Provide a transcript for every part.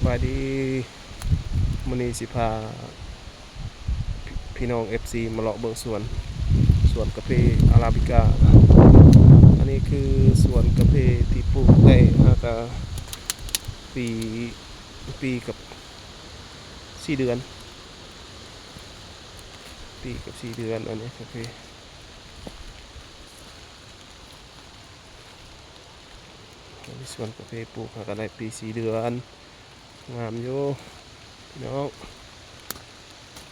ບາຍດີ ມື້ນີ້ຊິພາ ພີ່ນ້ອງເອັຟຊີມາເລາະເບິ່ງສວນ ສວນກາເຟອາຣາບິກາ. ອັນນີ້ຄືສວນກາເຟທີ່ປູກໄດ້ຫາກະປີ ປີກັບສີ່ເດືອນ ປີກັບສີ່ເດືອນ. ອັນນີ້ກາເຟ ອັນນີ້ສວນກາເຟປູກຫາກະໄດ້ປີສີ່ເດືອນ. ງາມຢູ່ພີ່ນ້ອງ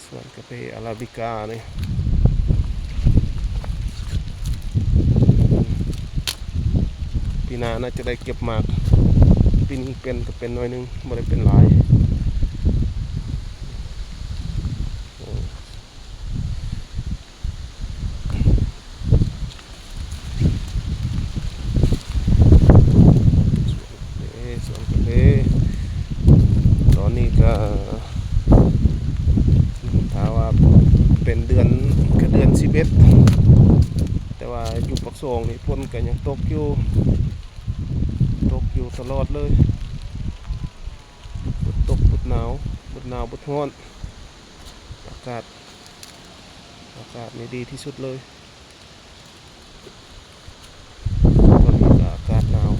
ສວນກາເຟອາຣາບິການີ້. ປີໜ້າໜ້າຈະໄດ້ເກັບໝາກ ປີນີ້ເປັນກະເປັນໜ້ອຍໜຶ່ງ ບໍ່ໄດ້ເປັນຫຼາຍ. ເອີ ສວນກາເຟ ຕອນນີ້ກະ ຖ້າວ່າເປັນເດືອນ ກະເດືອນສິບເອັດ ແຕ່ວ່າຢູ່ປາກຊ່ອງນີ້ຝົນກະຍັງຕົກຢູ່ ຕົກຢູ່ຕະຫຼອດເລີຍ ເບິດຕົກເບິດໜາວ ເບິດໜາວເບິດຮ້ອນ. ອາກາດ ອາກາດນີ້ດີທີ່ສຸດເລີຍ ຕອນນີ້ກະອາກາດໜາວ.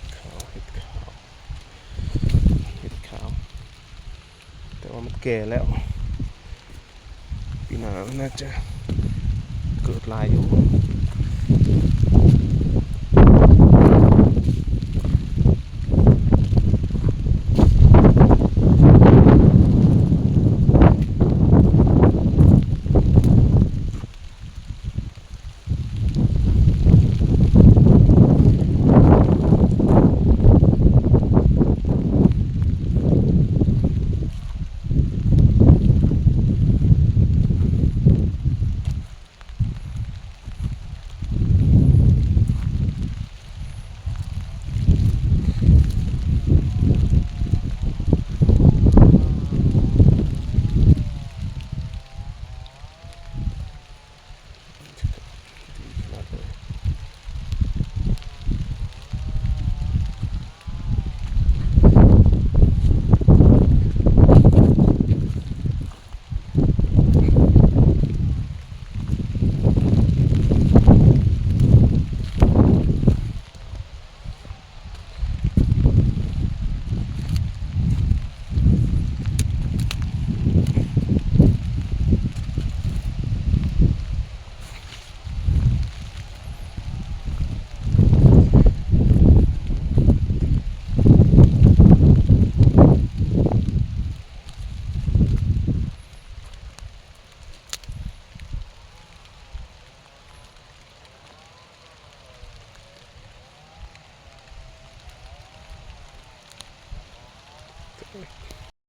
ເຫັດຂາວ ເຫັດຂາວ ເຫັດຂາວ ແຕ່ວ່າມັນແກ່ແລ້ວ ປີໜ້າໜ້າຈະເກີດຫຼາຍຢູ່.